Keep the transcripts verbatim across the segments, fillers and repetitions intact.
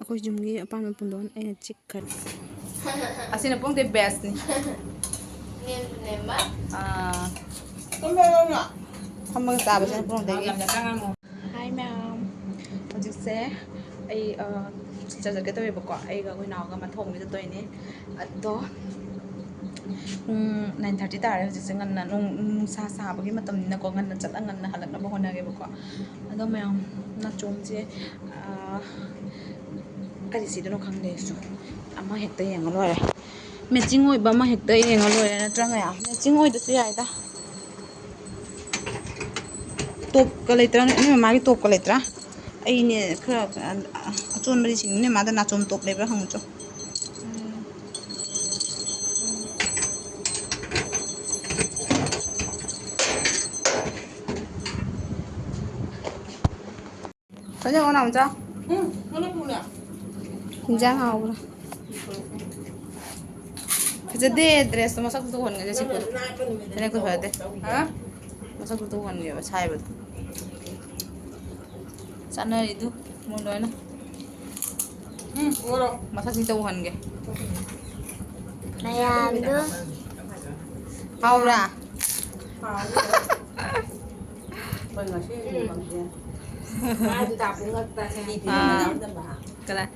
ꯑꯩꯈꯣꯏ ꯌꯨꯝꯒꯤ ꯑꯄꯥꯝꯕ ꯄꯨꯟꯗꯣꯟ ꯑꯩꯅ ꯆꯤꯛꯈꯔꯦ꯫ ꯑꯁꯤꯅ ꯄꯨꯡꯗꯤ ꯕꯦꯁꯅꯤ꯫ ꯅꯦꯝꯁꯨ ꯅꯦꯝꯕ꯫ ꯑꯥ, ꯐꯝꯃꯒ ꯆꯥꯕꯁꯤꯅ ꯄꯨꯡꯗꯒꯤ꯫ ꯌꯥꯝꯅ ꯆꯪꯉꯝꯃꯣ꯫ ꯍꯥꯏ ꯃꯌꯥꯝ꯫ ꯍꯧꯖꯤꯛꯁꯦ ꯑꯩ, ꯑ, ꯆꯠꯆꯠꯀꯦ ꯇꯧꯋꯦꯕꯀꯣ꯫ ꯑꯩꯒ ꯑꯩꯈꯣꯏ ꯏꯅꯥꯎꯒ ꯑꯃ ꯊꯣꯡꯕ ꯆꯠꯇꯣꯏꯅꯦ꯫ ꯑꯗꯣ, ꯄꯨꯡ nine thirty ꯇꯥꯔꯦ ꯍꯧꯖꯤꯛꯁꯦ꯫ ꯉꯟꯅ ꯅꯨꯡ-, ꯅꯨꯡꯁꯥ ꯁꯥꯕꯒꯤ ꯃꯇꯝꯅꯤꯅꯀꯣ, ꯉꯟꯅ ꯆꯠꯂ ꯉꯟꯅ ꯍꯜꯂꯛꯅꯕ ꯍꯣꯠꯅꯒꯦꯕꯀꯣ꯫ ꯑꯗꯣ ꯃꯌꯥꯝ, ꯅꯥꯆꯣꯝꯁꯦ, ꯑ, ꯀꯔꯤ ꯁꯤꯗꯣꯏꯅꯣ ꯈꯪꯗꯦ ꯑꯩꯁꯨ꯫ ꯑꯃ ꯍꯦꯛꯇ ꯌꯦꯡꯉ ꯂꯣꯏꯔꯦ꯫ Matching ꯑꯣꯏꯕ ꯑꯃ ꯍꯦꯛꯇ ꯌꯦꯡꯉ ꯂꯣꯏꯔꯦ ꯅꯠꯇ꯭ꯔꯥ ꯃꯌꯥꯝ? Matching ꯑꯣꯏꯗꯁꯨ ꯌꯥꯏꯗ꯫ Topꯀ ꯂꯩꯇ꯭ꯔꯥ? ꯅꯣꯏ ꯃꯃꯥꯒꯤ topꯀ ꯂꯩꯇ꯭ꯔꯥ? ꯑꯩꯅꯦ ꯈꯔ, ꯑ, ꯑꯆꯣꯟꯕꯗꯤ ꯁꯤꯡꯅꯤ꯫ ꯅꯣꯏ ꯃꯥꯗ ꯅꯥꯆꯣꯝ top ꯂꯩꯕ꯭ꯔꯥ ꯍꯪꯉꯨ ꯆꯣ꯫ ꯆꯠꯂꯣ, ꯅꯥꯎꯆꯥ꯫ ꯎꯝ, ꯆꯠꯂꯣ, ꯄꯨꯅꯦ꯫ ꯏꯟꯖꯥꯡ ꯍꯥꯎꯕ꯭ꯔꯥ? ꯐꯖꯗꯦ, dressꯇꯣ ꯃꯁꯛꯇꯣ ꯎꯍꯟꯒꯦ, ꯁꯤ ꯄꯣꯠꯇꯣ꯫ ꯐꯅꯦꯛꯇꯣ ꯐꯖꯗꯦ꯫ ꯍꯥ? ꯃꯁꯛꯇꯣ ꯎꯍꯟꯒꯦꯕ, ꯁꯥꯏꯕꯗꯣ꯫ ꯆꯥꯅꯔꯤꯗꯨ ꯃꯣꯏ ꯂꯣꯏꯅ꯫ ꯎꯝ, ꯄꯨꯔꯣ꯫ ꯃꯁꯛꯁꯤꯗ ꯎꯍꯟꯒꯦ꯫ ꯃꯌꯥꯝꯗꯨ꯫ ꯍꯥꯎꯕ꯭ꯔꯥ? ꯍꯥꯎꯋꯦ꯫ ꯑꯩꯈꯣꯏ ꯉꯁꯤ ꯃꯥꯗꯤ ꯇꯥꯄꯨ ꯉꯛꯇꯅꯦ꯫ ꯑꯥ꯫ ꯀꯗꯥꯏ?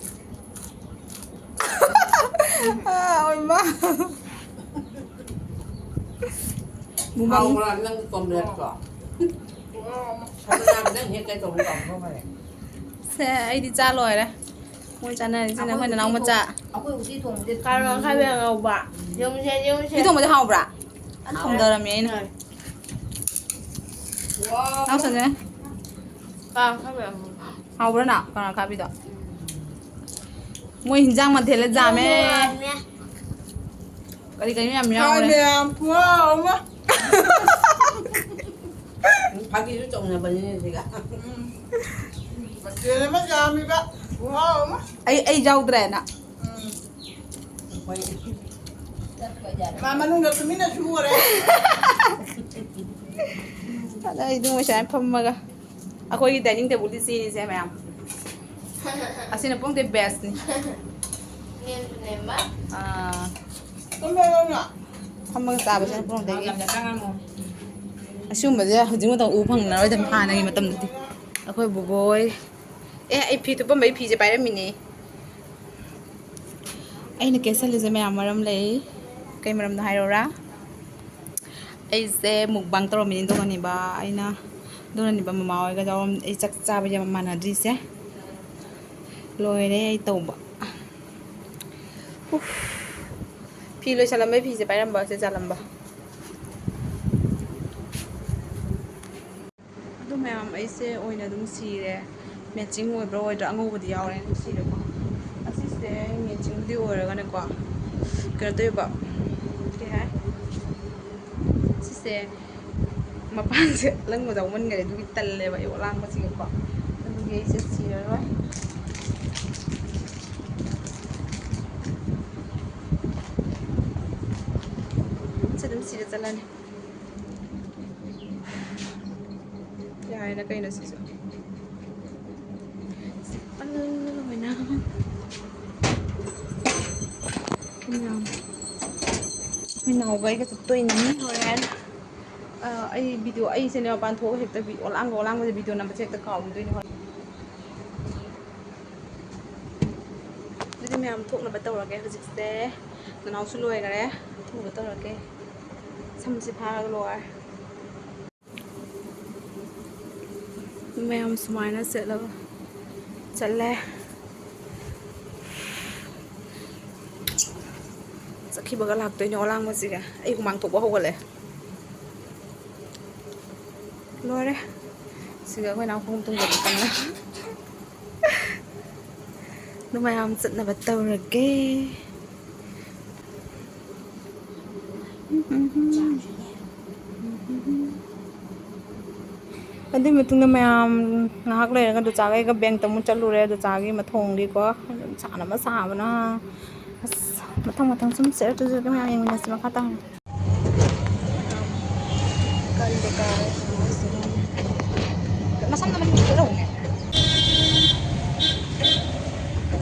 ꯑꯥ, ꯑꯣꯏꯃꯥ꯫ ꯃꯨꯃꯪ꯫ ꯍꯥꯎꯕ꯭ꯔꯥ ꯅꯪꯒꯤ omelette-ꯇꯣ? ꯁꯅꯥꯗꯤ ꯅꯪ ꯍꯦꯛ ꯀꯩ ꯇꯧꯕ ꯀꯥꯎꯊꯣꯛꯈ꯭ꯔꯦ꯫ ꯁꯦ, ꯑꯩꯗꯤ ꯆꯥ ꯂꯣꯏꯔꯦ꯫ ꯃꯣꯏ ꯆꯥꯅꯔꯤꯁꯤꯅ ꯑꯩꯈꯣꯏ ꯅꯅꯥꯎ ꯃꯆꯥ꯫ ꯑꯩꯈꯣꯏ ꯎꯇꯤ ꯊꯣꯡꯕꯗꯤ ꯀꯥꯔꯣ ꯈꯥꯏꯕ ꯉꯧꯕ꯫ ꯌꯨꯝꯁꯦ, ꯌꯨꯝꯁꯦ꯫ ꯎꯇꯤ ꯊꯣꯡꯕꯗꯤ ꯍꯥꯎꯕ꯭ꯔꯥ? ꯑ, ꯊꯣꯡꯗꯔꯝꯃꯦ ꯑꯩꯅ꯫ ꯋꯥꯎ꯫ ꯅꯥꯎ ꯁꯟꯖꯦ꯫ ꯀꯥꯔꯣ ꯈꯥꯏꯕ ꯉꯧꯕ꯫ ꯍꯥꯎꯕ꯭ꯔꯥ ꯅꯥꯎ? ꯀꯪꯂꯥ ꯈꯥꯕꯤꯗꯣ? ꯃꯣꯏ ꯍꯤꯟꯖꯥꯡ ꯃꯊꯦꯜ ꯌꯥꯝꯃꯦ꯫ ꯌꯥꯝꯃꯦ꯫ ꯀꯔꯤ ꯀꯔꯤꯅꯣ ꯌꯥꯝ ꯌꯥꯎꯔꯦ꯫ ꯍꯥꯏ ꯃꯌꯥꯝ, ꯈꯨꯍꯥꯎ ꯑꯃ꯫ ꯐꯥꯒꯤꯁꯨ ꯇꯧꯅꯕꯅꯤꯅꯦ ꯁꯤꯒ꯫ ꯎꯝ꯫ ꯃꯊꯦꯜ ꯑꯃ ꯌꯥꯝꯃꯤꯕ, ꯈꯨꯍꯥꯎ ꯑꯃ꯫ ꯑꯩ, ꯑꯩ ꯌꯥꯎꯗ꯭ꯔꯦꯅ꯫ ꯎꯝ꯫ ꯃꯥ ꯃꯅꯨꯡꯗ ꯇꯨꯃꯤꯟꯅ ꯁꯨꯈꯔꯦ꯫ ꯑꯗ ꯑꯩ ꯑꯗꯨꯝ ꯉꯁꯥꯏ ꯐꯝꯃꯒ꯫ ꯑꯩꯈꯣꯏꯒꯤ dining table-ꯗꯤ ꯆꯦꯅꯤꯁꯦ ꯃꯌꯥꯝ꯫ ꯑꯁꯤꯅ ꯄꯨꯡꯗꯩ ꯕꯦꯁꯅꯤ꯫ ꯅꯦꯝꯁꯨ ꯅꯦꯝꯕ꯫ ꯑꯥ, ꯀꯝꯕ ꯂꯧꯅꯣ? ꯐꯝꯃꯒ ꯆꯥꯕꯁꯤꯅ ꯄꯨꯡꯗꯒꯤ꯫ ꯑꯁꯤꯒꯨꯝꯕꯁꯦ ꯍꯧꯖꯤꯛ ꯃꯇꯝ ꯎ ꯐꯪꯅꯔꯣꯏꯗꯕꯅꯤ, ꯍꯥꯟꯅꯒꯤ ꯃꯇꯝꯗꯗꯤ꯫ ꯑꯩꯈꯣꯏ ꯕꯣꯕꯣꯏ, ꯑꯦ, ꯑꯩ ꯐꯤ ꯊꯨꯞꯄꯝꯕꯩ ꯐꯤꯁꯦ ꯄꯥꯏꯔꯝꯃꯤꯅꯦ꯫ ꯑꯩꯅ ꯀꯦꯁꯜꯂꯤꯁꯦ ꯃꯌꯥꯝ ꯃꯔꯝ ꯂꯩ꯫ ꯀꯩ ꯃꯔꯝꯅꯣ ꯍꯥꯏꯔꯛꯎꯔꯥ? ꯑꯩꯁꯦ ꯃꯨꯛꯕꯥꯡ ꯇꯧꯔꯝꯃꯤꯅꯦ, ꯑꯗꯨꯒꯅꯦꯕ ꯑꯩꯅ, ꯑꯗꯨꯅꯅꯦꯕ ꯃꯃꯥ ꯍꯣꯏꯒ ꯌꯥꯎꯔꯝ-, ꯑꯩ ꯆꯥꯛ ꯆꯥꯕ ꯌꯥꯝ ꯃꯥꯟꯅꯗ꯭ꯔꯤꯁꯦ꯫ ꯂꯣꯏꯔꯦ ꯑꯩ ꯇꯧꯕ꯫ ꯎꯐ꯫ ꯐꯤ ꯂꯣꯏꯁꯜꯂꯝꯕꯩ ꯐꯤꯁꯦ ꯄꯥꯏꯔꯝꯕ, ꯁꯦ ꯆꯥꯂꯝꯕ꯫ ꯑꯗꯨ ꯃꯌꯥꯝ ꯑꯩꯁꯦ ꯑꯣꯏꯅ ꯑꯗꯨꯝ ꯁꯤꯔꯦ꯫ ꯃꯦꯆꯤꯡ ꯑꯣꯏꯕ꯭ꯔꯥ ꯑꯣꯏꯗ꯭ꯔꯥ, ꯑꯉꯧꯕꯗꯤ ꯌꯥꯎꯔꯦ, ꯑꯗꯨꯝ ꯁꯤꯔꯦꯀꯣ꯫ ꯑꯁꯤꯁꯦ ꯃꯦꯆꯤꯡꯗꯤ ꯑꯣꯏꯔꯒꯅꯦꯀꯣ, ꯀꯩꯅꯣ ꯇꯧꯋꯦꯕ, ꯀꯩ ꯍꯥꯏ, ꯁꯤꯁꯦ ꯃꯄꯥꯟꯁꯦ ꯑꯂꯪꯕ ꯌꯥꯎꯃꯟꯈꯔꯦ, ꯑꯗꯨꯒꯤ ꯇꯜꯂꯦꯕ ꯑꯩ ꯑꯣꯂꯥꯡꯕꯁꯤꯒꯀꯣ꯫ ꯑꯗꯨꯒꯤ ꯑꯩꯁꯦ ꯁꯤꯔꯔꯣꯏ꯫ ꯁꯤ ꯑꯗꯨꯝ ꯁꯤꯔ ꯆꯠꯂꯅꯤ꯫ ꯌꯥꯔꯦꯅ ꯀꯩꯅꯣ ꯁꯤꯁꯨ꯫ ꯁꯤ ꯄꯜꯂꯣꯏꯅ꯫ ꯃꯤꯅꯥꯎꯒ ꯑꯩꯒ ꯆꯠꯇꯣꯏꯅꯤ ꯍꯣꯔꯦꯟ꯫ ꯑ, ꯑꯩ ꯚꯤꯗꯤꯑꯣ, ꯑꯩꯁꯦꯅꯦ ꯃꯄꯥꯟ ꯊꯣꯛꯑꯒ ꯍꯦꯛꯇ ꯚꯤ-, ꯑꯣꯂꯥꯡꯒ ꯑꯣꯂꯥꯡꯕꯁꯦ ꯚꯤꯗꯤꯑꯣ ꯅꯝꯕꯁꯦ ꯍꯦꯛꯇ ꯀꯥꯎꯈꯤꯗꯣꯏꯅꯦ ꯍꯣꯔꯦꯟ꯫ ꯑꯗꯨꯗꯤ ꯃꯌꯥꯝ ꯊꯣꯛꯅꯕ ꯇꯧꯔꯒꯦ꯫ ꯍꯧꯖꯤꯛꯁꯦ ꯅꯅꯥꯎꯁꯨ ꯂꯣꯏꯈꯔꯦ, ꯊꯣꯛꯅꯕ ꯇꯧꯔꯒꯦ꯫ ꯁꯝꯁꯦ ꯐꯥꯔꯒ ꯂꯣꯏꯔꯦ꯫ ꯃꯌꯥꯝ ꯁꯨꯃꯥꯏꯅ ꯆꯠꯂꯒ ꯆꯠꯂꯦ꯫ ꯆꯠꯈꯤꯕꯒ ꯂꯥꯛꯇꯣꯏꯅꯦ ꯑꯣꯂꯥꯡꯕꯁꯤꯒ꯫ ꯑꯩ ꯍꯨꯃꯥꯡ ꯊꯣꯛꯄ ꯍꯧꯒꯠꯂꯦ꯫ ꯂꯣꯏꯔꯦ꯫ ꯁꯤꯒ ꯑꯩꯈꯣꯏ ꯅꯥꯎꯄꯤ ꯇꯨꯡꯗ ꯀꯟꯅ꯫ ꯑꯗꯨ ꯃꯌꯥꯝ ꯆꯠꯅꯕ ꯇꯧꯔꯒꯦ꯫ ꯑꯗꯨꯒꯤ ꯃꯇꯨꯡꯗ ꯃꯌꯥꯝ ꯉꯥꯏꯍꯥꯛ ꯂꯩꯔꯒ ꯗꯨꯆꯥꯒ ꯑꯩꯒ ꯕꯦꯡꯛꯇ ꯑꯃꯨꯛ ꯆꯠꯂꯨꯔꯦ꯫ ꯗꯨꯆꯥꯒꯤ ꯃꯊꯣꯡꯒꯤꯀꯣ, ꯁꯥꯟꯅꯕ ꯁꯥꯕꯅ꯫ ꯑꯁ, ꯃꯊꯪ ꯃꯊꯪ ꯁꯨꯝ ꯆꯠꯂꯛꯇꯣꯏꯁꯦ꯫ ꯑꯗꯨ ꯃꯌꯥꯝ ꯌꯦꯡꯃꯤꯟꯅꯁꯤ ꯃꯈꯥ ꯇꯥꯅ꯫ ꯀꯔꯤꯗ ꯀꯥꯔꯦ? ꯃꯁꯝꯅ ꯃꯅꯤꯡ ꯆꯠꯍꯧꯅꯦ꯫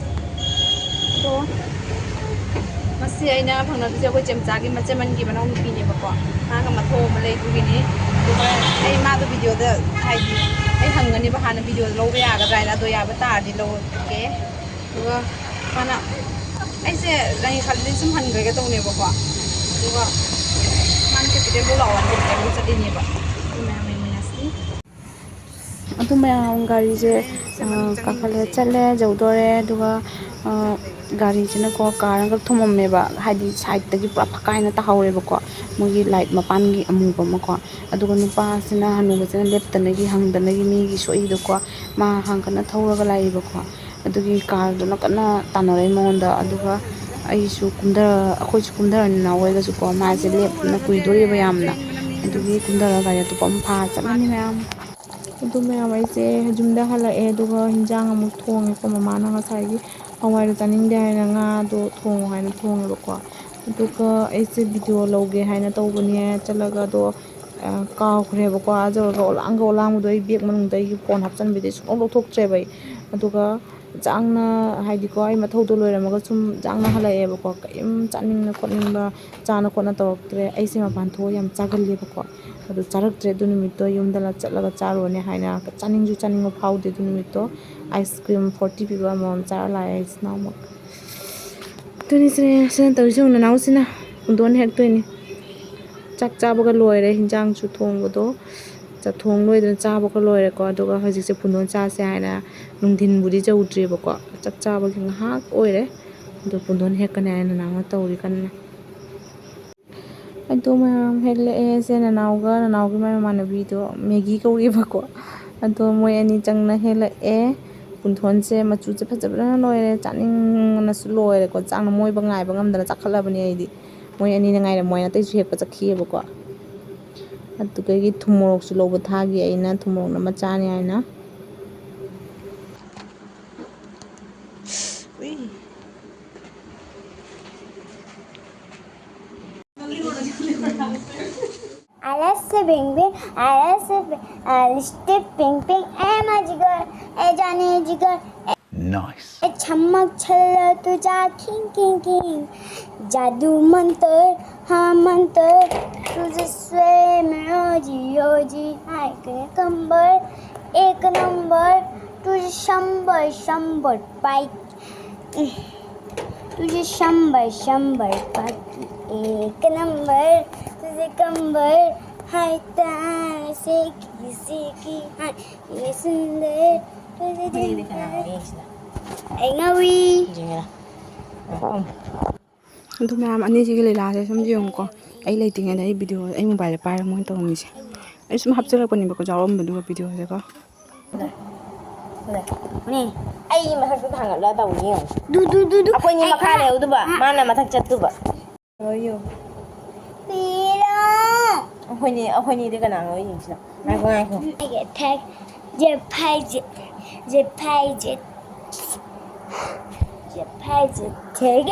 ꯁꯤ ꯑꯩꯅ ꯐꯪꯅꯗꯣꯏꯁꯦ ꯑꯩꯈꯣꯏ ꯆꯦꯝꯆꯥꯒꯤ ꯃꯆꯦꯃꯟꯒꯤ ꯃꯅꯥꯎ ꯅꯨꯄꯤꯅꯦꯕꯀꯣ꯫ ꯃꯥꯒ ꯃꯊꯧ ꯑꯃ ꯂꯩ, ꯑꯗꯨꯒꯤꯅꯤ꯫ ꯑꯗꯨꯒ ꯑꯩ ꯃꯥꯗꯣ ꯚꯤꯗꯤꯑꯣꯗ, ꯍꯥꯏꯗꯤ, ꯑꯩ ꯍꯪꯒꯅꯦꯕ ꯍꯥꯟꯅ, ꯚꯤꯗꯤꯑꯣꯗ ꯂꯧꯕ ꯌꯥꯒꯗ꯭ꯔꯥ ꯍꯥꯏꯅ꯫ ꯑꯗꯣ ꯌꯥꯕ ꯇꯥꯔꯗꯤ ꯂꯧꯔꯒꯦ꯫ ꯑꯗꯨꯒ ꯃꯥꯅ, ꯑꯩꯁꯦ ꯔꯥꯅꯤ ꯈꯜꯂꯗꯤ ꯁꯨꯝ ꯍꯟꯈ꯭ꯔꯒꯦ ꯇꯧꯅꯦꯕꯀꯣ꯫ ꯑꯗꯨꯒ ꯃꯥꯅ ꯀꯦꯄꯤꯇꯦꯜꯕꯨ ꯂꯥꯛꯑꯣ ꯍꯥꯏꯅ ꯀꯦꯄꯤꯇꯦꯜꯕꯨ ꯆꯠꯂꯤꯅꯦꯕ꯫ ꯑꯗꯨ ꯃꯌꯥꯝ ꯌꯦꯡꯃꯤꯟꯅꯁꯤ꯫ ꯑꯗꯨ ꯃꯌꯥꯝ ꯒꯥꯔꯤꯁꯦ, ꯑ, ꯀꯥꯈꯠꯂꯦ, ꯆꯠꯂꯦ, ꯌꯧꯗꯣꯔꯦ꯫ ꯑꯗꯨꯒ, ꯑ, ꯒꯥꯔꯤꯁꯤꯅꯀꯣ ꯀꯥꯔ ꯑꯃꯈꯛ ꯊꯝꯃꯝꯃꯦꯕ, ꯍꯥꯏꯗꯤ ꯁꯥꯏꯠꯇꯒꯤ ꯄꯨꯔꯥ ꯐꯛꯀꯥꯏꯅ ꯇꯥꯍꯧꯔꯦꯕꯀꯣ, ꯃꯣꯏꯒꯤ ꯂꯥꯏꯠ ꯃꯄꯥꯟꯒꯤ ꯑꯃꯨꯕ ꯑꯃꯀꯣ꯫ ꯑꯗꯨꯒ ꯅꯨꯄꯥꯁꯤꯅ, ꯍꯅꯨꯕꯁꯤꯅ ꯂꯦꯞꯇꯅꯒꯤ ꯍꯪꯗꯅꯒꯤ ꯃꯤꯒꯤ ꯁꯣꯛꯏꯗꯣꯀꯣ, ꯃꯥ ꯍꯥꯡꯀꯠꯅ ꯊꯧꯔꯒ ꯂꯥꯛꯏꯕꯀꯣ꯫ ꯑꯗꯨꯒꯤ ꯀꯥꯔꯗꯨꯅ ꯀꯟꯅ ꯇꯥꯟꯅꯔꯛꯏ ꯃꯉꯣꯟꯗ꯫ ꯑꯗꯨꯒ ꯑꯩꯁꯨ ꯀꯨꯝꯊꯔ-, ꯑꯩꯈꯣꯏꯁꯨ ꯀꯨꯝꯊꯔꯅꯤ ꯅꯥꯎ ꯍꯣꯏꯒꯁꯨꯀꯣ꯫ ꯃꯥꯁꯦ ꯂꯦꯞꯅ ꯀꯨꯏꯗꯣꯔꯤꯕ ꯌꯥꯝꯅ꯫ ꯑꯗꯨꯒꯤ ꯀꯨꯝꯊꯔꯒ ꯒꯥꯔꯤ ꯑꯇꯣꯞꯄ ꯑꯃ ꯐꯥꯔ ꯆꯠꯂꯅꯤ ꯃꯌꯥꯝ꯫ ꯑꯗꯨ ꯃꯌꯥꯝ, ꯑꯩꯁꯦ ꯌꯨꯝꯗ ꯍꯜꯂꯛꯑꯦ꯫ ꯑꯗꯨꯒ ꯍꯤꯟꯖꯥꯡ ꯑꯃꯨꯛ ꯊꯣꯡꯉꯦꯀꯣ꯫ ꯃꯃꯥꯅ ꯉꯁꯥꯏꯒꯤ ꯍꯋꯥꯏꯗꯣ ꯆꯥꯅꯤꯡꯗꯦ ꯍꯥꯏꯅ ꯉꯥꯗꯣ ꯊꯣꯡꯉꯣ ꯍꯥꯏꯅ ꯊꯣꯡꯉꯦꯕꯀꯣ꯫ ꯑꯗꯨꯒ ꯑꯩꯁꯦ ꯚꯤꯗꯤꯑꯣ ꯂꯧꯒꯦ ꯍꯥꯏꯅ ꯇꯧꯕꯅꯦ ꯆꯠꯂꯒ, ꯑꯗꯣ, ꯑ, ꯀꯥꯎꯈ꯭ꯔꯦꯕꯀꯣ꯫ ꯑꯥ ꯌꯧꯔꯒ ꯑꯣꯂꯥꯡꯒ ꯑꯣꯂꯥꯡꯕꯗꯣ ꯑꯩ ꯕꯦꯒ ꯃꯅꯨꯡꯗ ꯑꯩꯒꯤ ꯐꯣꯟ ꯍꯥꯞꯆꯤꯟꯕꯗꯤ ꯁꯨꯡꯂꯧ ꯂꯧꯊꯣꯛꯇ꯭ꯔꯦꯕ ꯑꯩ꯫ ꯑꯗꯨꯒ ꯆꯥꯡꯅ, ꯍꯥꯏꯗꯤꯀꯣ, ꯑꯩ ꯃꯊꯧꯗꯣ ꯂꯣꯏꯔꯝꯃꯒ ꯁꯨꯝ ꯆꯥꯡꯅ ꯍꯜꯂꯛꯑꯦꯕꯀꯣ꯫ ꯀꯔꯤꯝ ꯆꯥꯅꯤꯡꯅ ꯈꯣꯠꯅꯤꯡꯕ, ꯆꯥꯅ ꯈꯣꯠꯅ ꯇꯧꯔꯛꯇ꯭ꯔꯦ꯫ ꯑꯩꯁꯦ ꯃꯄꯥꯟ ꯊꯣꯛꯑ ꯌꯥꯝ ꯆꯥꯒꯜꯂꯦꯕꯀꯣ꯫ ꯑꯗꯨ ꯆꯥꯔꯛꯇ꯭ꯔꯦ꯫ ꯑꯗꯨ ꯅꯨꯃꯤꯠꯇꯣ ꯌꯨꯝꯗ ꯂ-, ꯆꯠꯂꯒ ꯆꯥꯔꯨꯔꯅꯤ ꯍꯥꯏꯅ ꯆꯥꯅꯤꯡꯁꯨ ꯆꯥꯅꯤꯡꯕ ꯐꯥꯎꯗꯦ ꯑꯗꯨ ꯅꯨꯃꯤꯠꯇꯣ꯫ ꯑꯥꯏꯁ ꯀ꯭ꯔꯤꯝ ꯐꯣꯔꯇꯤ ꯄꯤꯕ ꯑꯃꯃꯝ ꯆꯥꯔ ꯂꯥꯛꯑꯦ ꯑꯩꯁꯦ ꯅꯍꯥꯟꯃꯨꯛ꯫ ꯑꯗꯨꯅꯤ ꯁꯤꯅꯦ, ꯁꯤꯅ ꯇꯧꯔꯤꯁꯤ ꯌꯦꯡꯉꯨ, ꯅꯅꯥꯎꯁꯤꯅ ꯄꯨꯡꯗꯣꯟ ꯍꯦꯛꯇꯣꯏꯅꯤ꯫ ꯆꯥꯛ ꯆꯥꯕꯒ ꯂꯣꯏꯔꯦ, ꯍꯤꯟꯖꯥꯡꯁꯨ ꯊꯣꯡꯕꯗꯣ ꯆꯥꯛ ꯊꯣꯡ ꯂꯣꯏꯗꯅ ꯆꯥꯕꯒ ꯂꯣꯏꯔꯦꯀꯣ꯫ ꯑꯗꯨꯒ ꯍꯧꯖꯤꯛꯁꯦ ꯄꯨꯡꯗꯣꯟ ꯆꯥꯁꯦ ꯍꯥꯏꯅ ꯅꯨꯡꯊꯤꯟꯕꯨꯗꯤ ꯌꯧꯗ꯭ꯔꯤꯕꯀꯣ, ꯆꯥꯛ ꯆꯥꯕꯒꯤ ꯉꯥꯏꯍꯥꯛ ꯑꯣꯏꯔꯦ꯫ ꯑꯗꯣ ꯄꯨꯡꯗꯣꯟ ꯍꯦꯛꯀꯅꯤ ꯍꯥꯏꯅ ꯅꯅꯥꯎꯅ ꯇꯧꯔꯤ ꯀꯟꯅ꯫ ꯑꯗꯣ ꯃꯌꯥꯝ ꯍꯦꯛꯂꯛꯑꯦ꯫ ꯁꯦ ꯅꯅꯥꯎꯒ ꯅꯅꯥꯎꯒꯤ ꯃꯥꯏ ꯃꯃꯥꯟꯅꯕꯤꯗꯣ ꯃꯦꯒꯤ ꯀꯧꯔꯤꯕꯀꯣ꯫ ꯑꯗꯣ ꯃꯣꯏ ꯑꯅꯤ ꯆꯪꯅ ꯍꯦꯛꯂꯛꯑꯦ꯫ ꯄꯨꯡꯗꯣꯟꯁꯦ ꯃꯆꯨꯁꯦ ꯐꯖꯕꯅ ꯂꯣꯏꯔꯦ꯫ ꯆꯥꯅꯤꯡꯕꯅꯁꯨ ꯂꯣꯏꯔꯦꯀꯣ꯫ ꯆꯥꯛꯅ ꯃꯣꯏꯕ ꯉꯥꯏꯕ ꯉꯝꯗꯅ ꯆꯥꯈꯠꯂꯕꯅꯦ ꯑꯩꯗꯤ꯫ ꯃꯣꯏ ꯑꯅꯤꯅ ꯉꯥꯏꯔꯝꯃꯣ ꯍꯥꯏꯅ ꯑꯇꯩꯁꯨ ꯍꯦꯛꯄ ꯆꯠꯈꯤꯑꯕꯀꯣ꯫ ꯑꯗꯨꯗꯒꯤ ꯊꯨꯝ ꯃꯣꯔꯣꯛꯁꯨ ꯂꯧꯕ ꯊꯥꯈꯤ ꯑꯩꯅ, ꯊꯨꯝ ꯃꯣꯔꯣꯛꯅ ꯃꯆꯥꯅꯤ ꯍꯥꯏꯅ꯫ ꯎꯏ꯫ Alles bing bing, alles bing, alles ping ping, eh, my jigger, eh, Johnny jigger, eh, Nice. Eh, chammak challa tuja king king king. जादू मंतर, हाँ मंतर, तुझे स्वयं रोजी रोजी, हाय के कंबर, एक नंबर, तुझे शंबर शंबर पाई, तुझे शंबर शंबर पाई, एक नंबर, तुझे कंबर, हाय तार से किसी की, हाय ये सुंदर, तुझे दिल, ꯑꯩ ꯉꯥꯎꯏ꯫ ꯑꯗꯨ ꯃꯌꯥꯝ ꯑꯅꯤꯁꯤꯒꯤ ꯂꯤꯂꯥꯁꯦ ꯁꯨꯝ ꯌꯦꯡꯉꯨꯀꯣ꯫ ꯑꯩ ꯂꯩꯇ꯭ꯔꯤꯉꯩꯗ ꯑꯩ ꯚꯤꯗꯤꯑꯣ ꯑꯩ ꯃꯣꯕꯥꯏꯜꯗ ꯄꯥꯏꯔꯒ ꯃꯣꯏꯅ ꯇꯧꯔꯝꯃꯤꯁꯦ꯫ ꯑꯩ ꯁꯨꯝ ꯍꯥꯞꯆꯤꯜꯂꯛꯄꯅꯦꯕꯀꯣ, ꯌꯥꯎꯔꯝꯕꯗꯨꯒ ꯚꯤꯗꯤꯑꯣꯁꯦꯀꯣ꯫ ꯑꯩ ꯃꯊꯛꯇ ꯊꯥꯡꯒꯠꯂ ꯇꯧꯅꯤ ꯌꯦꯡꯉꯨ꯫ ꯗꯨ, ꯗꯨ, ꯗꯨ, ꯗꯨ꯫ ꯑꯩꯈꯣꯏꯅꯤ ꯃꯈꯥ ꯂꯩꯍꯧꯗꯨꯕ, ꯃꯥꯅ ꯃꯊꯛ ꯆꯠꯇꯨꯕ꯫ ꯄꯤꯔꯣ꯫ ꯑꯩꯈꯣꯏꯅꯤ, ꯑꯩꯈꯣꯏꯅꯤꯗꯤ ꯀꯅꯥꯅꯣ ꯌꯦꯡꯁꯤꯅ? ꯉꯥꯏꯈꯣ, ꯉꯥꯏꯈꯣ꯫ ꯊꯦꯛ, ꯊꯦꯛ, ꯖꯦ ꯐꯥꯏ ꯖꯦ, ꯖꯦ ꯐꯥꯏ ꯖꯦ, ꯖꯦ ꯐꯥꯏ ꯖꯦ ꯊꯦꯛ꯫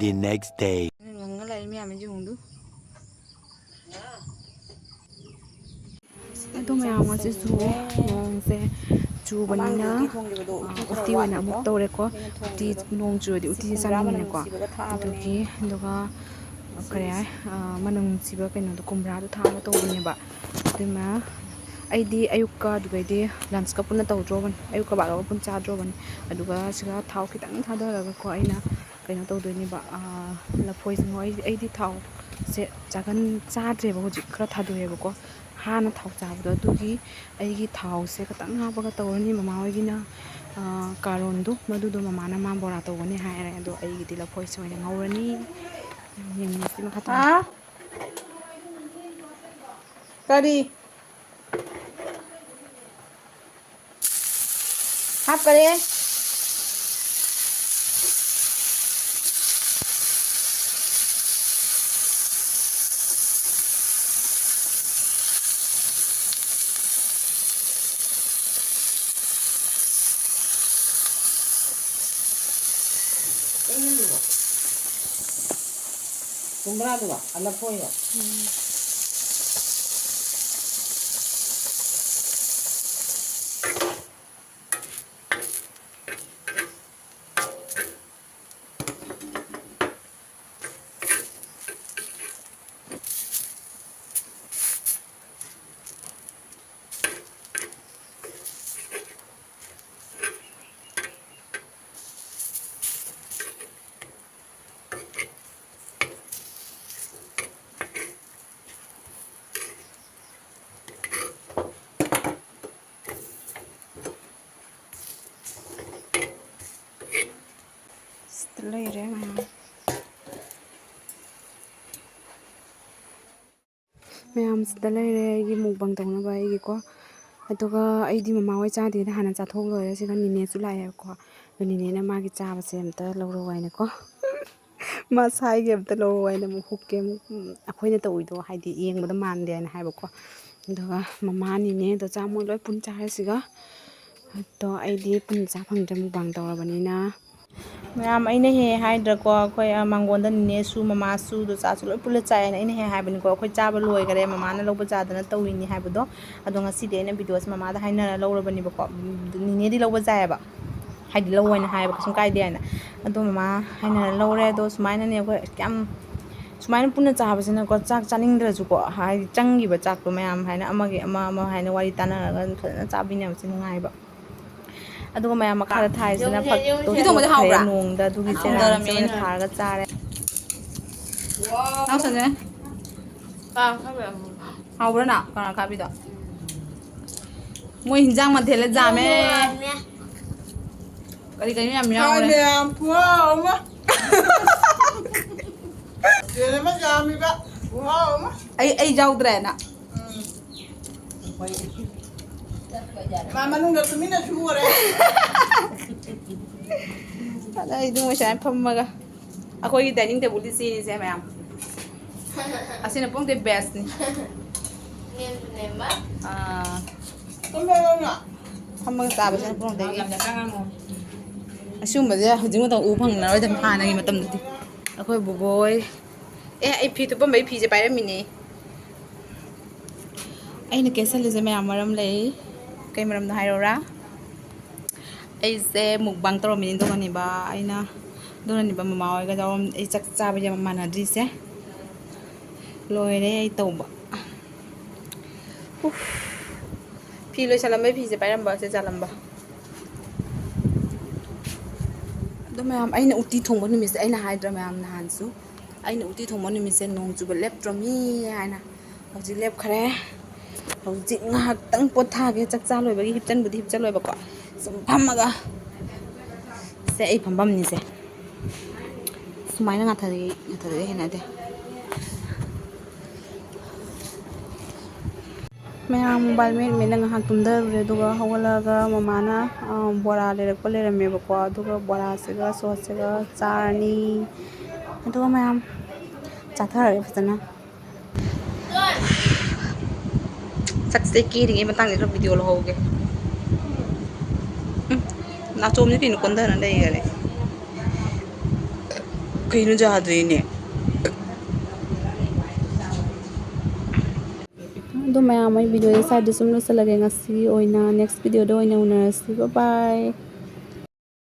The next day. ꯉꯪꯉ ꯂꯩ ꯃꯌꯥꯝ ꯌꯦꯡꯉꯨꯗꯨ꯫ ꯑꯗꯣ ꯃꯌꯥꯝ ꯉꯁꯤꯁꯨ ꯅꯣꯡꯁꯦ ꯆꯨꯕꯅꯤꯅ, ꯑ, ꯎꯇꯤ ꯑꯣꯏꯅ ꯑꯃꯨꯛ ꯇꯧꯔꯦꯀꯣ꯫ ꯎꯇꯤ, ꯅꯣꯡ ꯆꯨꯔꯗꯤ ꯎꯇꯤꯁꯦ ꯆꯥꯅꯤꯡꯉꯤꯅꯀꯣ꯫ ꯑꯗꯨꯒꯤ, ꯑꯗꯨꯒ ꯀꯔꯤ ꯍꯥꯏ, ꯑ, ꯃꯅꯝ ꯅꯨꯡꯁꯤꯕ ꯀꯩꯅꯣꯗꯣ, ꯀꯨꯝꯕ꯭ꯔꯥꯗꯣ ꯊꯥꯛꯑꯒ ꯇꯧꯕꯅꯦꯕ꯫ ꯑꯗꯨꯅ ꯑꯩꯗꯤ ꯑꯌꯨꯛꯀ ꯑꯗꯨꯒꯩꯗꯤ ꯂꯟꯁꯀ ꯄꯨꯟꯅ ꯇꯧꯗ꯭ꯔꯣꯕꯅꯤ, ꯑꯌꯨꯛꯀ ꯕꯥꯔꯣꯒ ꯄꯨꯟꯅ ꯆꯥꯗ꯭ꯔꯣꯕꯅꯤ꯫ ꯑꯗꯨꯒ ꯁꯤꯒ ꯊꯥꯎ ꯈꯤꯇꯪ ꯊꯥꯗꯔꯒꯀꯣ ꯑꯩꯅ ꯀꯩꯅꯣ ꯇꯧꯗꯣꯏꯅꯦꯕ, ꯑ, ꯂꯐꯣꯏꯁꯤꯃ ꯑꯩ, ꯑꯩꯗꯤ ꯊꯥꯎꯁꯦ ꯆꯥꯒꯟ-, ꯆꯥꯗ꯭ꯔꯦꯕ ꯍꯧꯖꯤꯛ, ꯈꯔ ꯊꯥꯗꯣꯛꯑꯦꯕꯀꯣ꯫ ꯍꯥꯟꯅ ꯊꯥꯎ ꯆꯥꯕꯗꯣ ꯑꯗꯨꯒꯤ ꯑꯩꯒꯤ ꯊꯥꯎꯁꯦ ꯈꯇꯪ ꯍꯥꯞꯄꯒ ꯇꯧꯔꯅꯤ꯫ ꯃꯃꯥ ꯍꯣꯏꯒꯤꯅ, ꯑ, ꯀꯥꯔꯣꯟꯗꯣ, ꯃꯗꯨꯗꯣ ꯃꯃꯥꯅ ꯃꯥ ꯕꯣꯔꯥ ꯇꯧꯒꯅꯤ ꯍꯥꯏꯔꯦ꯫ ꯑꯗꯣ ꯑꯩꯒꯤꯗꯤ ꯂꯐꯣꯏꯁꯦ ꯑꯣꯏꯅ ꯉꯧꯔꯅꯤ꯫ ꯌꯦꯡꯉꯁꯤ ꯃꯈꯥ ꯇꯥꯅ꯫ ꯍꯥ? ꯀꯔꯤ? ꯍꯥꯞꯈꯔꯦ꯫ ꯀꯨꯝꯕ꯭ꯔꯥꯗꯨꯔꯣ? ꯑ, ꯂꯐꯣꯏꯔꯣ? ꯎꯝ꯫ ꯂꯩꯔꯦ ꯃꯌꯥꯝ꯫ ꯃꯌꯥꯝꯁꯤꯗ ꯂꯩꯔꯦ ꯑꯩꯒꯤ mukbang ꯇꯧꯅꯕ ꯑꯩꯒꯤꯀꯣ꯫ ꯑꯗꯨꯒ ꯑꯩꯗꯤ ꯃꯃꯥ ꯍꯣꯏ ꯆꯥꯗꯦꯅ ꯍꯥꯟꯅ ꯆꯥꯊꯣꯛ ꯂꯣꯏꯔꯦ꯫ ꯁꯤꯒ ꯅꯤꯅꯦꯁꯨ ꯂꯥꯛꯑꯦꯕꯀꯣ꯫ ꯑꯗꯣ ꯅꯤꯅꯦꯅ ꯃꯥꯒꯤ ꯆꯥꯕꯁꯦ ꯑꯝꯇ ꯂꯧꯔꯛꯑꯣ ꯍꯥꯏꯅꯀꯣ꯫ ꯃꯥ ꯁꯥꯏꯒꯤ ꯑꯝꯇ ꯂꯧꯔꯛꯑꯣ ꯍꯥꯏꯅ ꯑꯃꯨꯛ ꯍꯨꯛꯀꯦ ꯑꯃꯨꯛ꯫ ꯎꯝ, ꯑꯩꯈꯣꯏꯅ ꯇꯧꯏꯗꯣ ꯍꯥꯏꯗꯤ ꯌꯦꯡꯕꯗ ꯃꯥꯟꯗꯦ ꯍꯥꯏꯅ ꯍꯥꯏꯕꯀꯣ꯫ ꯑꯗꯨꯒ ꯃꯃꯥ ꯅꯤꯅꯦ ꯗꯣꯆꯥ ꯃꯣꯏ ꯂꯣꯏ ꯄꯨꯟ ꯆꯥꯔꯦ ꯁꯤꯒ꯫ ꯑꯗꯣ ꯑꯩꯗꯤ ꯄꯨꯟꯅ ꯆꯥ ꯐꯪꯗ꯭ꯔꯦ mukbang ꯇꯧꯔꯕꯅꯤꯅ꯫ ꯃꯌꯥꯝ ꯑꯩꯅ ꯍꯦꯛ ꯍꯥꯏꯗ꯭ꯔꯥꯀꯣ, ꯑꯩꯈꯣꯏ, ꯑ, ꯃꯥꯡꯒꯣꯟꯗ ꯅꯤꯅꯦꯁꯨ ꯃꯃꯥꯁꯨ ꯗꯣꯆꯥꯁꯨ ꯂꯣꯏ ꯄꯨꯜꯂ ꯆꯥꯏꯌꯦꯅ ꯑꯩꯅ ꯍꯦꯛ ꯍꯥꯏꯕꯅꯤꯀꯣ꯫ ꯑꯩꯈꯣꯏ ꯆꯥꯕ ꯂꯣꯏꯈꯔꯦ, ꯃꯃꯥꯅ ꯂꯧꯕ ꯆꯥꯗꯅ ꯇꯧꯔꯤꯅꯤ ꯍꯥꯏꯕꯗꯣ꯫ ꯑꯗꯣ ꯉꯁꯤꯗꯤ ꯑꯩꯅ videoꯁꯦ ꯃꯃꯥꯗ ꯍꯥꯏꯅꯔ ꯂꯧꯔꯕꯅꯦꯕꯀꯣ꯫ ꯅꯤꯅꯦꯗꯤ ꯂꯧꯕ ꯆꯥꯏꯌꯦꯕ, ꯍꯥꯏꯗꯤ ꯂꯧ ꯍꯥꯏꯅ ꯍꯥꯏꯌꯦꯕ, ꯀꯩꯁꯨꯝ ꯀꯥꯏꯗꯦ ꯍꯥꯏꯅ꯫ ꯑꯗꯣ ꯃꯃꯥ ꯍꯥꯏꯅꯔ ꯂꯧꯔꯦ꯫ ꯑꯗꯣ ꯁꯨꯃꯥꯏꯅꯅꯦ ꯑꯩꯈꯣꯏ ꯌꯥꯝ ꯁꯨꯃꯥꯏꯅ ꯄꯨꯟꯅ ꯆꯥꯕꯁꯤꯅꯀꯣ, ꯆꯥꯛ ꯆꯥꯅꯤꯡꯗ꯭ꯔꯁꯨꯀꯣ, ꯍꯥꯏꯗꯤ ꯆꯪꯈꯤꯕ ꯆꯥꯛꯇꯣ ꯃꯌꯥꯝ ꯍꯥꯏꯅ ꯑꯃꯒꯤ ꯑꯃ, ꯑꯃ ꯍꯥꯏꯅ ꯋꯥꯔꯤ ꯇꯥꯟꯅꯔꯒ ꯐꯖꯅ ꯆꯥꯕꯤꯅꯕꯁꯦ ꯅꯨꯡꯉꯥꯏꯕ꯫ ꯑꯗꯨꯒ ꯃꯌꯥꯝ ꯃꯈꯥꯗ ꯊꯥꯏꯁꯤꯅ ꯐꯛꯇꯣ ꯏꯆꯦ ꯊꯣꯡꯕꯗꯤ ꯊꯣꯛꯈ꯭ꯔꯦ ꯍꯥꯎꯕ꯭ꯔꯥ? ꯅꯣꯡꯗ, ꯑꯗꯨꯒꯤ ꯏꯆꯦꯅ ꯍꯥꯎꯗꯣꯔꯝꯃꯦ ꯍꯥꯟꯅ ꯑꯩꯅ ꯊꯥꯔꯒ ꯆꯥꯔꯦ꯫ ꯅꯥꯎꯆꯥꯅꯦ? ꯍꯥꯎꯕ꯭ꯔꯥ ꯅꯥꯎ? ꯀꯪꯂꯥ ꯈꯥꯕꯤꯗꯣ? ꯃꯣꯏ ꯍꯤꯟꯖꯥꯡ ꯃꯊꯦꯜ ꯌꯥꯝꯃꯦ꯫ ꯀꯔꯤ ꯀꯔꯤꯅꯣ ꯌꯥꯝ ꯌꯥꯎꯔꯦ꯫ ꯍꯥꯏ ꯃꯌꯥꯝ, ꯈꯨꯍꯥꯎ ꯑꯃ꯫ ꯃꯊꯦꯜ ꯑꯃ ꯌꯥꯝꯃꯤꯕ, ꯈꯨꯍꯥꯎ ꯑꯃ꯫ ꯑꯩ, ꯑꯩ ꯌꯥꯎꯗ꯭ꯔꯦꯅ꯫ ꯎꯝ꯫ ꯃꯥ ꯃꯅꯨꯡꯗ ꯇꯨꯃꯤꯟꯅ ꯁꯨꯔꯦ꯫ ꯑꯗ ꯑꯩ ꯑꯗꯨꯝ ꯁꯨꯃꯥꯏꯅ ꯐꯝꯃꯒ ꯑꯩꯈꯣꯏꯒꯤ dining tableꯗꯤ ꯁꯤꯅꯤꯁꯦ ꯃꯌꯥꯝ꯫ ꯑꯁꯤꯅ ꯄꯨꯡꯗꯤ bestꯅꯤ꯫ ꯅꯦꯝꯁꯨ ꯅꯦꯝꯕ꯫ ꯑꯥ꯫ ꯀꯝꯗꯧꯔꯕꯅꯣ? ꯐꯝꯃꯒ ꯆꯥꯕꯁꯤꯅ ꯄꯨꯡꯗꯒꯤ꯫ ꯑꯁꯤꯒꯨꯝꯕꯁꯦ ꯍꯧꯖꯤꯛ ꯃꯇꯝ ꯎꯕ ꯐꯪꯅꯔꯣꯏꯗꯕꯅꯤ ꯍꯥꯟꯅꯒꯤ ꯃꯇꯝꯗꯗꯤ꯫ ꯑꯩꯈꯣꯏ ꯕꯨꯕꯣꯏ꯫ ꯑꯦ, ꯑꯩ ꯐꯤ ꯊꯨꯞꯄꯝꯕꯩ ꯐꯤꯁꯦ ꯄꯥꯏꯔꯝꯃꯤꯅꯦ꯫ ꯑꯩꯅ ꯀꯦꯁꯜꯂꯤꯁꯦ ꯃꯌꯥꯝ ꯃꯔꯝ ꯂꯩ꯫ ꯀꯩ ꯃꯔꯝꯅꯣ ꯍꯥꯏꯔꯛꯎꯔꯥ? ꯑꯩꯁꯦ mukbang ꯇꯧꯔꯝꯃꯤꯅꯦ ꯑꯗꯨꯒꯅꯦꯕ ꯑꯩꯅ, ꯑꯗꯨꯅꯅꯦꯕ ꯃꯃꯥ ꯍꯣꯏꯒ ꯌꯥꯎꯔꯝ-, ꯑꯩ ꯆꯥꯛ ꯆꯥꯕ ꯌꯥꯝ ꯃꯥꯟꯅꯗ꯭ꯔꯤꯁꯦ꯫ ꯂꯣꯏꯔꯦ ꯑꯩ ꯇꯧꯕ꯫ ꯎꯐ꯫ ꯐꯤ ꯂꯣꯏꯁꯜꯂꯝꯕꯩ ꯐꯤꯁꯦ ꯄꯥꯏꯔꯝꯕ, ꯁꯦ ꯆꯥꯂꯝꯕ꯫ ꯑꯗꯣ ꯃꯌꯥꯝ, ꯑꯩꯅ ꯎꯇꯤ ꯊꯣꯡꯕ ꯅꯨꯃꯤꯠꯁꯦ ꯑꯩꯅ ꯍꯥꯏꯗ꯭ꯔꯥ ꯃꯌꯥꯝ ꯅꯍꯥꯟꯁꯨ? ꯑꯩꯅ ꯎꯇꯤ ꯊꯣꯡꯕ ꯅꯨꯃꯤꯠꯁꯦ ꯅꯣꯡ ꯆꯨꯕ ꯂꯦꯞꯇ꯭ꯔꯃꯤ ꯍꯥꯏꯅ꯫ ꯍꯧꯖꯤꯛ ꯂꯦꯞꯈ꯭ꯔꯦ꯫ ꯍꯧꯖꯤꯛ ꯉꯥꯏꯍꯥꯛꯇꯪ ꯄꯣꯊꯥꯒꯦ꯫ ꯆꯥꯛ ꯆꯥ ꯂꯣꯏꯕꯒꯤ ꯍꯤꯞꯆꯟꯕꯨꯗꯤ ꯍꯤꯞꯆꯜꯂꯣꯏꯕꯀꯣ꯫ ꯁꯨꯝ ꯐꯝꯃꯒ꯫ ꯁꯦ ꯑꯩ ꯐꯝꯐꯝꯅꯤꯁꯦ꯫ ꯁꯨꯃꯥꯏꯅ ꯉꯥꯊꯔꯤ ꯉꯥꯊꯔꯤ ꯍꯩꯅꯗꯦ꯫ ꯃꯌꯥꯝ ꯃꯣꯕꯥꯏꯜ ꯃꯦꯠ ꯃꯦꯠꯅ ꯉꯥꯏꯍꯥꯛ ꯇꯨꯝꯊꯔꯨꯔꯦ, ꯑꯗꯨꯒ ꯍꯧꯒꯠꯂꯛꯑꯒ ꯃꯃꯥꯅ ꯕꯣꯔꯥ ꯂꯩꯔꯛꯄ ꯂꯩꯔꯝꯃꯦꯕꯀꯣ, ꯑꯗꯨꯒ ꯕꯣꯔꯥꯁꯤꯒ ꯁꯣꯁꯁꯤꯒ ꯆꯥꯔꯅꯤ꯫ ꯑꯗꯨꯒ ꯃꯌꯥꯝ ꯆꯥꯊꯔꯒꯦ ꯐꯖꯅ꯫ ꯁꯛꯁꯦ ꯀꯦꯔꯤꯉꯩ ꯃꯇꯥꯡꯁꯤꯗ ꯚꯤꯗꯤꯑꯣ ꯂꯧꯍꯧꯒꯦ꯫ ꯎꯝ, ꯅꯥꯆꯣꯝꯁꯦ ꯀꯩꯅꯣ ꯀꯣꯟꯊꯅ ꯂꯩꯈꯔꯦ꯫ ꯀꯩꯅꯣ ꯌꯥꯗ꯭ꯔꯤꯅꯦ꯫ ꯑꯗꯣ ꯃꯌꯥꯝ, ꯑꯩ ꯚꯤꯗꯤꯑꯣꯁꯦ ꯁ꯭ꯋꯥꯏꯗ ꯁꯨꯝ ꯂꯣꯏꯁꯤꯜꯂꯒꯦ ꯉꯁꯤꯒꯤ ꯑꯣꯏꯅ꯫ ꯅꯦꯛꯁ ꯚꯤꯗꯤꯑꯣꯗ ꯑꯣꯏꯅ ꯎꯅꯔꯁꯤ꯫ ꯕꯥꯏ ꯕꯥꯏ꯫